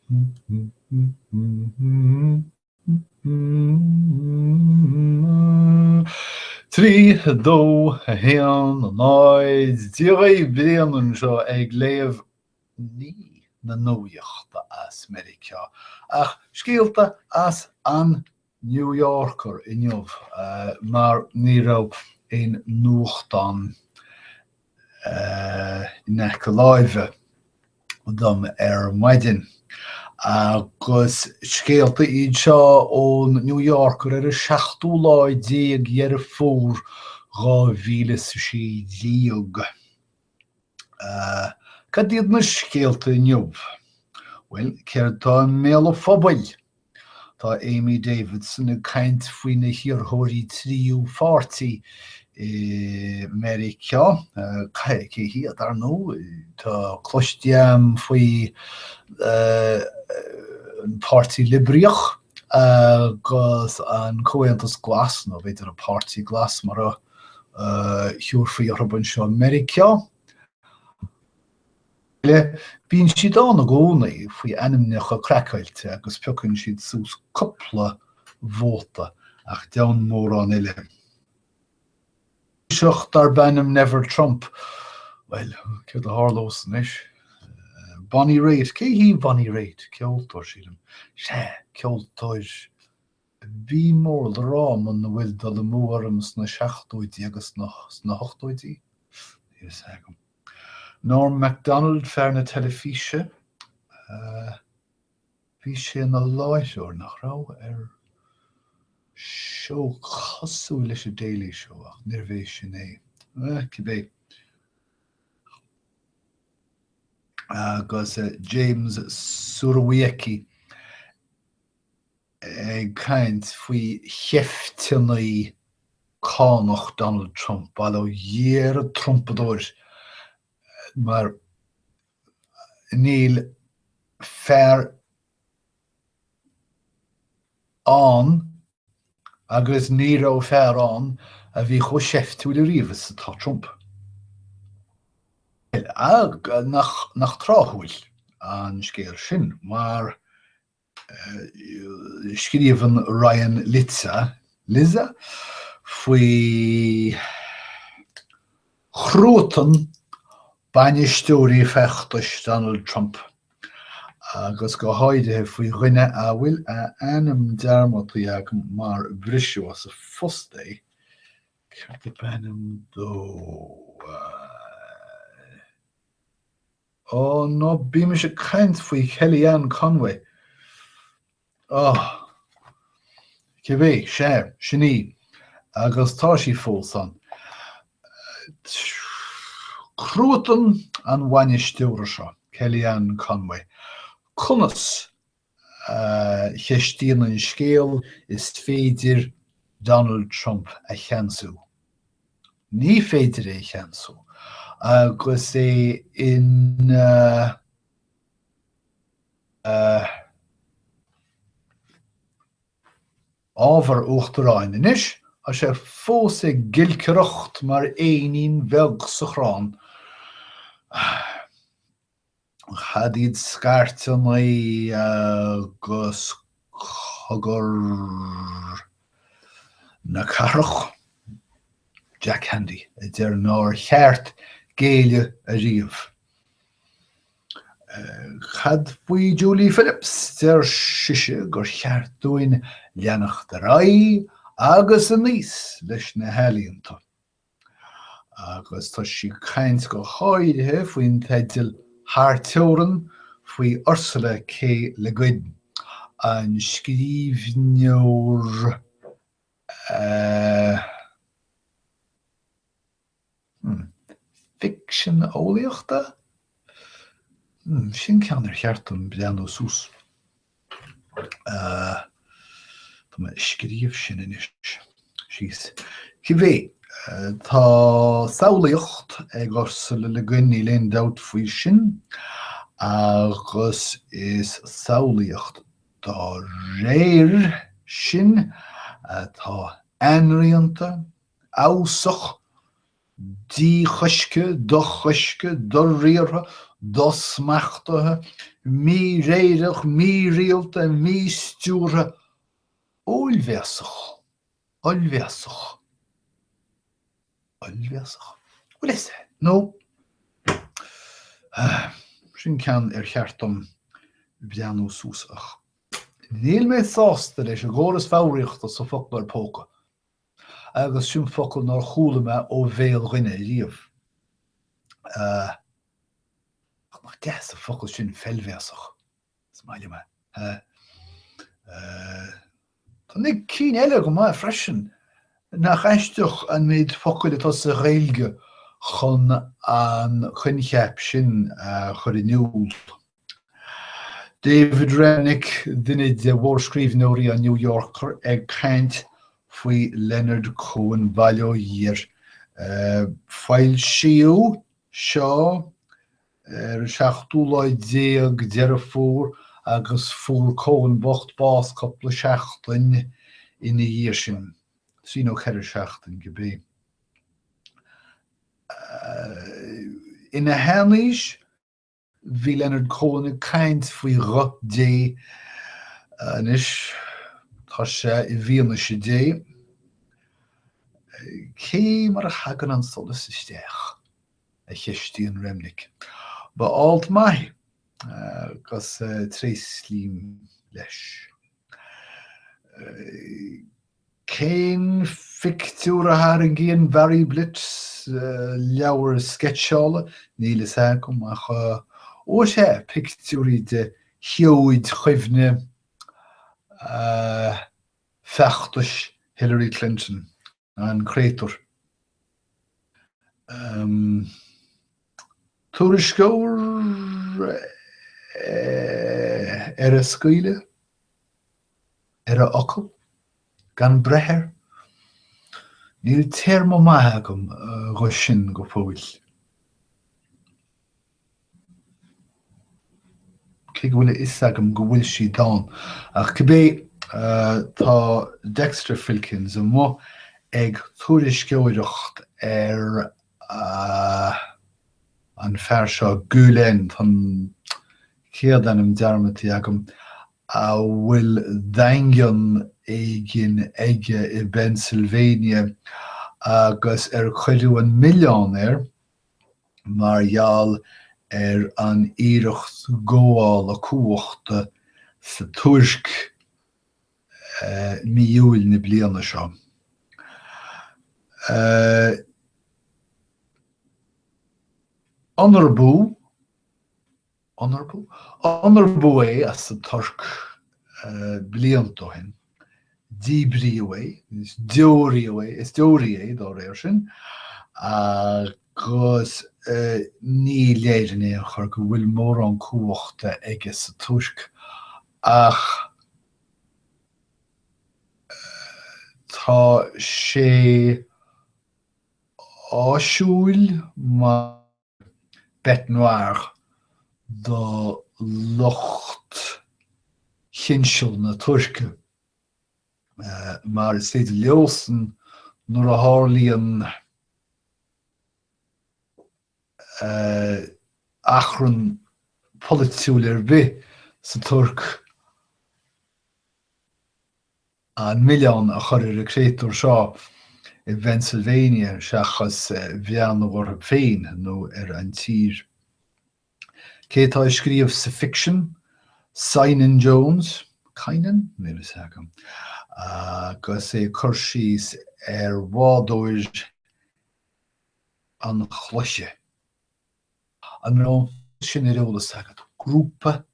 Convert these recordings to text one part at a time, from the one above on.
3, 2, 1, 0, Dia dhaoibh, Brian anseo ag léamh ní na nuaíochta as Meiriceá, ach scéalta as an New Yorker inniu, mar ní raibh aon nuachtán in aice láimhe dom ar maidin. Agus scéalta iad seo ón New Yorker ar an seachtú lá déag Dheireadh Fómhair 2016. Cad iad na scéalta inniu? Bhuel, céard atá i mbéal an phobail? Tá Amy Davidson ag caint faoi na hiarrthóirí tríú pháirtí i Meiriceá. Cé hiad, ar ndóigh? Tá cloiste agam faoi an Páirtí Liobraíoch agus an Comhaontas Glas, nó b'fhéidir an Páirtí Glas mar a thiúrfaí orthu anseo i Meiriceá. Bíonn siad ann i gcónaí faoi ainmneacha craiceáilte agus piocann siad suas cúpla vóta ach deamhan mórán eile. Taoiseach darb ainm Never Trump, bhuel, céard a tharlós anois? Bonnie Raitt, cé hí Bonnie Raitt? Ceoltóir, sílim. Sea, ceoltóir a bhí mór le rá muna bhfuil dul amú orm sna seachtóidí agus sna hochtóidí? Níl a fhios agam. Norm Macdonald, fear na teilifíse, bhí sé ina láithreoir, nach raibh, ar seó cosúil leis an Daily Show, ach níorbh é sin é. Cibé. Agus James Surowiecki ag caint faoi sheifteanna cánach Donald Trump, bail ó Dhia ar an Trumpadóir, mar níl fear ann agus ní raibh fear ann a bhí chomh seiftiúil ariamh is atá Trump. Nach tráthúil an scéal sin, mar Scríobhann Ryan Lizza, Lizza? faoi chruatan bainisteoirí feachtais Donald Trump agus go háirithe faoi dhuine a bhfuil a ainm dearmadta agam mar briseadh as a phost é, céard ab ainm dó? Ó, ná bímis ag caint faoi Kellyanne Conway. Ó, cibé, sea, sin í. Agus tá sí fós ann. Cruatan an bhainisteora seo, Kellyanne Conway. Conas, a cheistíonn an scéal, is féidir Donald Trump a cheansú? Ní féidir é a cheansú agus é ina ábhar uachtaráin anois, tá sé fós ag giolcaireacht mar éinín bheag sa chrann. Cad iad scairteanna agus cogar na cathrach? Jack Handey a deir nár cheart géilleadh ariamh. Cad faoi Julie Phillips? Deir sise gur cheart dúinn leanacht ar aghaidh agus aníos leis na healaíonta. Agus tá sí ag caint go háirithe faoin teideal Thar Teorainn faoi Ursula K. Le Guin, an scríbhneoir ficsean eolaíochta? Sin ceann ar cheart dom breathnú suas. Tá mé ag scríobh sin anois síos. Cibé, tá samhlaíocht ag Ursula Le Guin, níl aon dabht faoi sin, agus is samhlaíocht dá réir sin atá ainrianta, feabhsach, díchoiscthe, dochoiscthe, doriartha. Dosmachtaithe, míréireach, mírialta, místiúrtha, oilbhéasach, oilbhéasach, oilbhéasach? Bhfuil fhios a'd, nó sin ceann ar cheart dom breathnú suas ach níl mé sásta leis an gcóras foghraíochta sa foclóir póca agus sin focal nár chuala mé ó bhéal dhuine riamh. Ach nach deas an focal sin feilbhéasach. Is maith liom é. Tá na cinn eile go maith freisin. Nach aisteach an méid focail atá sa Ghaeilge chun an coincheap sin a chur in iúl. David Remnick, duine de mhórscríbhneoirí an New Yorker, ag caint faoi Leonard Cohen, bail ó Dhia air. Foilsíodh seo ar an seachtú lá déag Deireadh Fómhair agus fuair Cohen bocht bás cúpla seachtain ina dhiaidh sin, trí nó ceithre seachtain cibé. Ina sheanaois, bhí Leonard Cohen ag caint faoi ghuth Dé. Anois tá sé i bhfianaise Dé. Cé mar a thagann an solas isteach? a cheistíonn Remnick. Ba alt maith é agus tréaslaím leis. Cén phictiúr a tharraingíonn Barry Blitt? Leabhar sceitseála? Níl fhios agam ach, ó sea, pictiúirí de sheoid chuimhne feachtais Hillary Clinton. An créatúr. Tuairisceoir ar a scaoileadh, ar a fhocal, gan breith air? Níl téarma maith agam dho sin go fóill. Cé go bhfuil a fhios agam go bhfuil siad ann. Ach cibé, tá Dexter Filkins amuigh ag tuairisceoireacht ar an fear seo, Gülen, tá an chéad ainm dearmadta agam, a bhfuil daingean éigin aige i bPennsylvania agus ar cuireadh an milleán air mar gheall ar an iarracht gabhála cumhachta sa Tuirc mí Iúil na bliana seo. Ionnarbadh Ionnarbadh? Ionnarbadh é as an Tuirc blianta ó shin. Díbríodh é, is deoraí é, is deoraí é dá réir sin, agus ní léir in aon chor go bhfuil mórán cumhachta aige sa Tuirc, ach tá sé áisiúil mar bête noire do lucht chinseal na Tuirce, mar is féidir leosan nuair a tharlaíonn achrann polaitiúil ar bith sa Tuirc, an milleán a chur ar an gcréatúr seo i bPennsylvania seachas breathnú orthu féin nó ar an tír. Cé atá ag scríobh sa ficsean? Cynan Jones, Kynan? Níl fhios agam. Agus é ag cur síos ar bhádóir an chloiche. An raibh sin ar eolas agat? Grúpa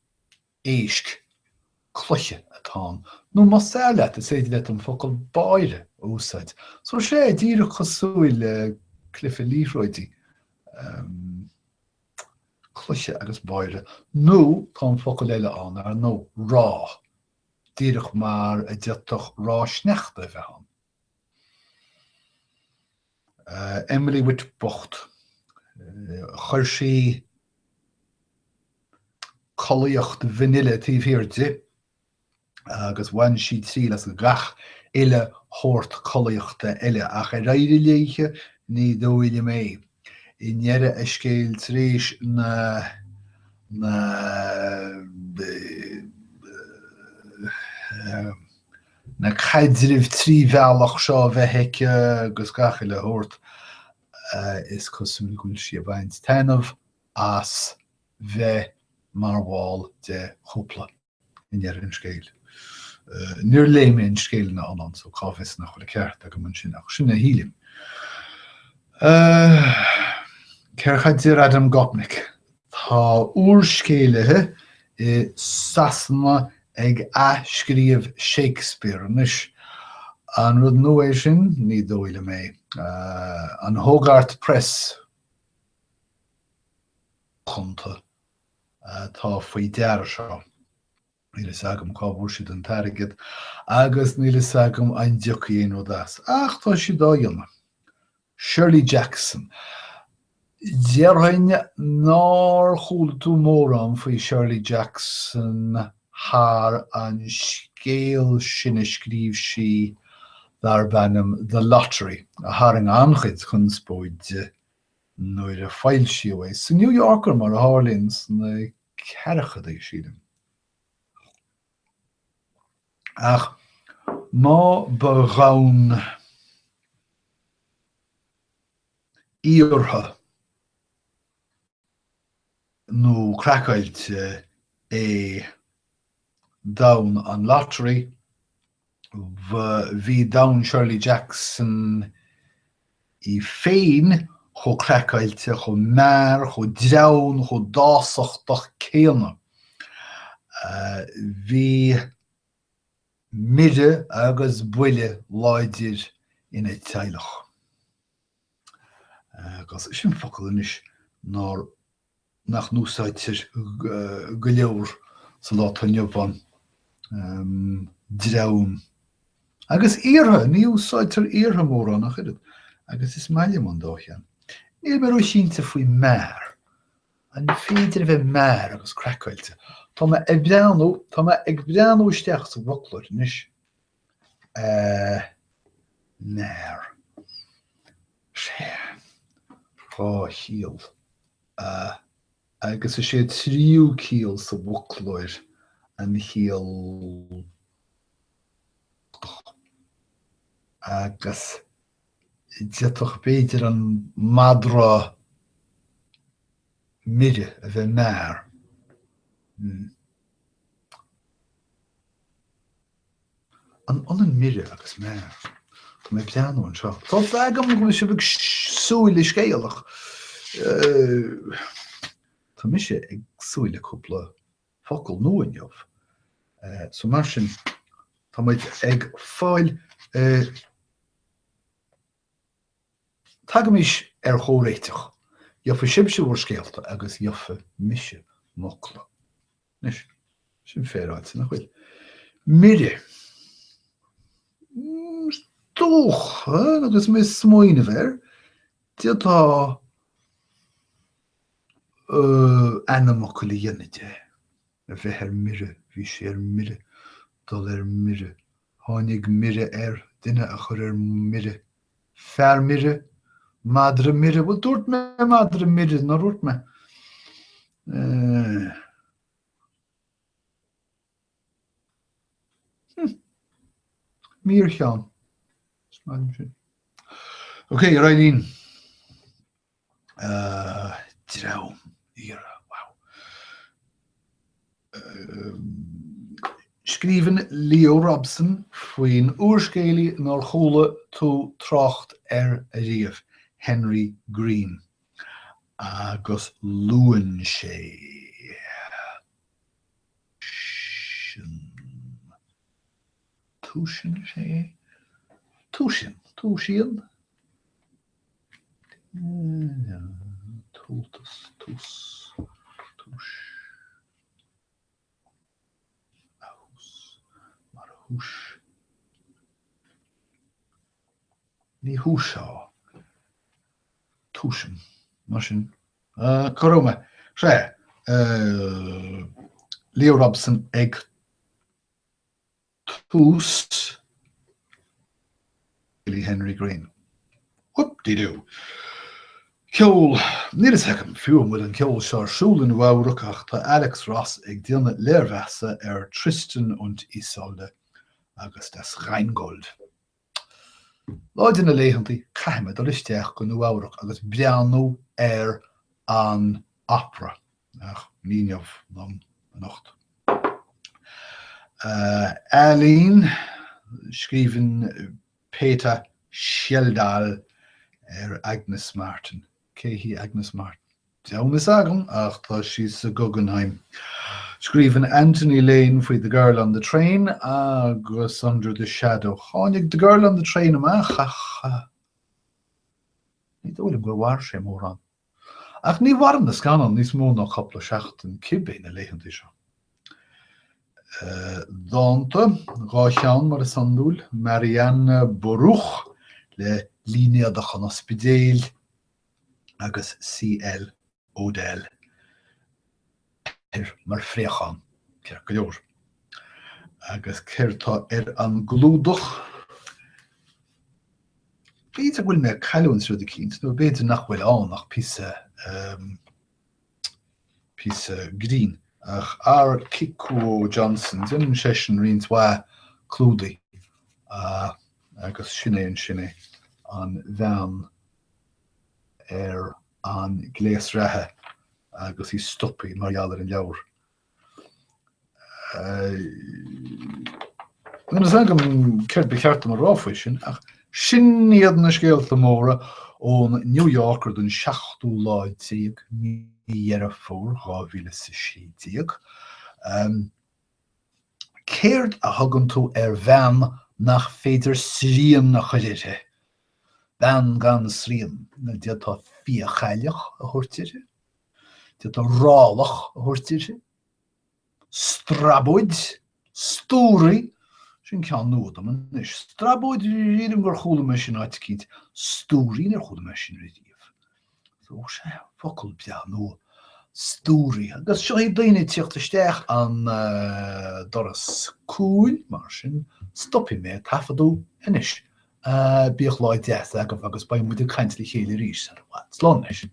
éisc cloiche atá ann, nó más fearr leat, is féidir leat an focal báire a úsáid. So sea, díreach cosúil le cluiche liathróidí, cloiche agus báire, nó tá an focal eile ann, ar ndóigh, ráth, díreach mar a d'fhéadfadh ráth sneachta a bheith ann. Emily Witt bocht, chuir sí collaíocht vanilla taobh thiar di agus bhain sí triail as gach uile shórt collaíochta eile, ach ar éirigh léithe? Ní dóigh liom é. I ndeireadh a scéil tar éis na. Na na caidrimh tríbhealach seo a bheith aici agus gach uile shórt, is cosúil go bhfuil sí ag baint taitneamh as bheith mar bhall de chúpla i ndeireadh an scéil. Níor léigh mé an scéal ina iomlán so cá bhfios nach bhfuil an ceart agam ansin ach sin a shílim. Céard a deir Adam Gopnik? Tá úrscéalaithe i Sasana ag athscríobh Shakespeare anois. An rud nua é sin? Ní dóigh liom é. An Hogarth Press macánta atá faoi deara seo. Níl fhios agam cá bhfuair siad an t-airgead agus níl fhios agam an dtiocfaidh aon rud as, ach tá siad á dhéanamh. Shirley Jackson. Déarfainn nár chuala tú mórán faoi Shirley Jackson thar an scéal sin a scríobh sí darb ainm The Lottery, a tharraing an-chuid conspóide nuair a foilsíodh é, sa New Yorker mar a tharlaíonn, sna ceathrachaidí, sílim. Ach má ba dhomhan iarrtha nó craiceáilte é domhan an Lottery, bhí domhan Shirley Jackson í féin chomh craiceáilte, chomh mear, chomh dreann, chomh dásachtach céanna. Bhí mire agus buille láidir ina teaghlach. Agus sin focal anois nár nach n-úsáidtear go leor sa lá atá inniu ann, dreann. Agus iarrtha, ní úsáidtear iarrtha mórán ach oiread, agus is maith liom an dá cheann. Níl mé róchinnte faoi mear. An féidir a bheith mear agus craiceáilte? Tá mé ag breathnú, tá mé ag breathnú isteach sa bhfoclóir anois. Mear. Sea. 2 chiall. Agus is é an tríú ciall sa bhfoclóir an chiall agus d'fhéadfadh b'fhéidir an madra mire a bheith mear. An ionann mire agus mear? Tá mé ag breathnú anseo. Tá fhios agam go bhfuil sibh ag súil le scéal ach tá mise ag súil le cúpla focal nua inniu. So mar sin, tá muid ag fáil Tagaimis ar chomhréiteach. Gheobhaidh sibhse bhur scéalta agus gheobhaidh mise m'fhocla. Anois, sin féaráilte, nach bhfuil? Mire. Is dócha, agus mé ag smaoineamh air, d'fhéadfá ainmfhocal a dhéanamh de. A bheith ar mire, bhí sé ar mire, dul ar mire, tháinig mire air, duine a chur ar mire, fear mire, madra mire, bhuel dúirt mé madra mire, nár dhúirt mé? Eh. Hm. Mírcheann. Is maith liom sin. Ok, ar aghaidh linn. Dream iarrtha, wow. Scríobhann Leo Robson faoin úrscéalaí nár chuala tú trácht air ariamh, Henry Green, agus luann sé sin. Túiseann sé? Túiseann, túisíonn? Túltas, tús, túis, a thús, mar a thúis, ní thúiseá, túisim, mar sin, cá raibh mé? Sea, Leo Robson ag tús Billy Henry Green. Whoop-de-doo. Ceol, Níl fhios agam fiú an bhfuil an ceol seo ar siúl i Nua Eabhrac ach tá Alex Ross ag déanamh léirmheasa ar Tristan und Isolde agus Das Rheingold. Lá de na laethantaí caithfidh mé dul isteach go Nua Eabhrac agus breathnú ar an opera, ach ní inniu ná anocht. Ealaín, Scríobhann Peter Schjeldahl ar Agnes Martin. Cé hí Agnes Martin? Deamhan fhios agam, ach tá sí sa Guggenheim. Scríobhann Anthony Lane faoi The Girl on the Train agus Under the Shadow. Tháinig The Girl on the Train amach ach ní dóigh liom gur mhair sé mórán. Ach ní mhaireann na scannáin níos mó ná cúpla seachtain cibé na laethantaí seo. Dánta, 2 cheann mar is iondúil, Marianne Boruch le Línéadach an Ospidéil agus C.L. Odell. Athair mar phréachán, ceart go leor. Agus céard tá ar an gclúdach? B'fhéidir go bhfuil mé ag cailliúint rud eicínt, nó b'fhéidir nach bhfuil ann ach píosa, píosa grinn. Ach R. Kikuo Johnson, déanann seisean roinnt mhaith clúdaigh, agus sin é ansin é, an bhean ar an gléas reatha agus í stoptha mar gheall ar an leabhar. Níl fhios agam céard ba cheart dom a rá faoi sin, ach sin iad na scéalta móra ón New Yorker don seachtú lá déag mí Dheireadh Fómhair 2016. Céard a thugann tú ar bhean nach féidir srian a chur uirthi? Bean gan srian. D'fhéadfá fiachailleach a thabhairt uirthi. D'fhéadfá rálach a thabhairt uirthi. Strabóid, stúraí, sin ceann nua dom anois. Strabóid, sílim gur chuala mé sin áit eicínt. Stúraí, níor chuala mé sin riamh. Ó sea, focal breá nua. Stúraí. Agus seo iad daoine ag tíocht isteach an doras cúil, mar sin stopfaidh mé ag taifeadadh anois. Bíodh lá deas agaibh agus beidh muid ag caint le chéile arís sara i bhfad. Slán anois.